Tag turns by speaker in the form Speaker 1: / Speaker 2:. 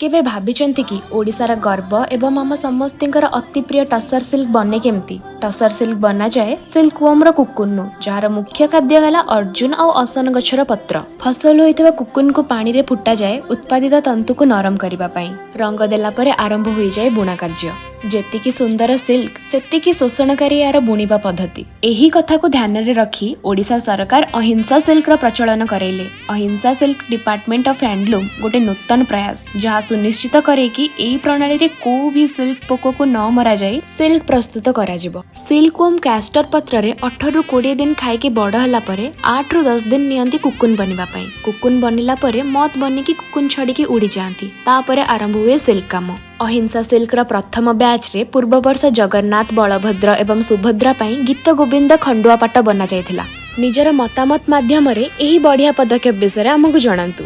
Speaker 1: କେବେ ଭାବିଛନ୍ତି କି, ଓଡ଼ିଶାର ଗର୍ବ ଏବଂ ଆମ ସମସ୍ତଙ୍କର ଅତି ପ୍ରିୟ ଟସର ସିଲ୍କ ବନେ କେମିତି? ଟସର ସିଲ୍କ ବନାଯାଏ ସିଲ୍କ ୱର୍ମର କୁକୁନରୁ, ଯାହାର ମୁଖ୍ୟ ଖାଦ୍ୟ ହେଲା ଅର୍ଜୁନ ଆଉ ଅସନ ଗଛର ପତ୍ର। ଫସଲ ହୋଇଥିବା କୁକୁନକୁ ପାଣିରେ ଫୁଟାଯାଏ ଉତ୍ପାଦିତ ତନ୍ତୁକୁ ନରମ କରିବା ପାଇଁ। ରଙ୍ଗ ଦେଲା ପରେ ଆରମ୍ଭ ହୋଇଯାଏ ବୁଣା କାର୍ଯ୍ୟ। ଯେତିକି ସୁନ୍ଦର ସିଲ୍କ, ସେତିକି ଶୋଷଣକାରୀ ଏହାର ବୁଣିବା ପଦ୍ଧତି। ଏହି କଥାକୁ ଧ୍ୟାନରେ ରଖି ଓଡ଼ିଶା ସରକାର ଅହିଂସା ସିଲ୍କର ପ୍ରଚଳନ କରାଇଲେ। ଅହିଂସା ସିଲ୍କ ଡିପାର୍ଟମେଣ୍ଟ ଅଫ୍ ହ୍ୟାଣ୍ଡଲୁମ୍ ଗୋଟେ ନୂତନ ପ୍ରୟାସ, ଯାହା ସୁନିଶ୍ଚିତ କରେ କି ଏହି ପ୍ରଣାଳୀରେ କୋଉ ବି ସିଲ୍କ ପୋକକୁ ନ ମରାଯାଇ ସିଲ୍କ ପ୍ରସ୍ତୁତ କରାଯିବ। ସିଲ୍କ ୱର୍ମ କ୍ୟାଷ୍ଟର ପତ୍ରରେ 18ରୁ 20 ଦିନ ଖାଇକି ବଡ଼ ହେଲା ପରେ 8ରୁ 10 ଦିନ ନିଅନ୍ତି କୁକୁନ ବନିବା ପାଇଁ। କୁକୁନ ବନିଲା ପରେ ମଥ୍ ବନିକି କୁକୁନ ଛାଡ଼ିକି ଉଡ଼ିଯାଆନ୍ତି। ତାପରେ ଆରମ୍ଭ ହୁଏ ସିଲ୍କ କାମ। ଅହିଂସା ସିଲ୍କର ପ୍ରଥମ ବ୍ୟାଚ୍ରେ ପୂର୍ବ ବର୍ଷ ଜଗନ୍ନାଥ, ବଳଭଦ୍ର ଏବଂ ସୁଭଦ୍ରା ପାଇଁ ଗୀତ ଗୋବିନ୍ଦ ଖଣ୍ଡୁଆ ପାଟ ବନାଯାଇଥିଲା। ନିଜର ମତାମତ ମାଧ୍ୟମରେ ଏହି ବଢ଼ିଆ ପଦକ୍ଷେପ ବିଷୟରେ ଆମକୁ ଜଣାନ୍ତୁ।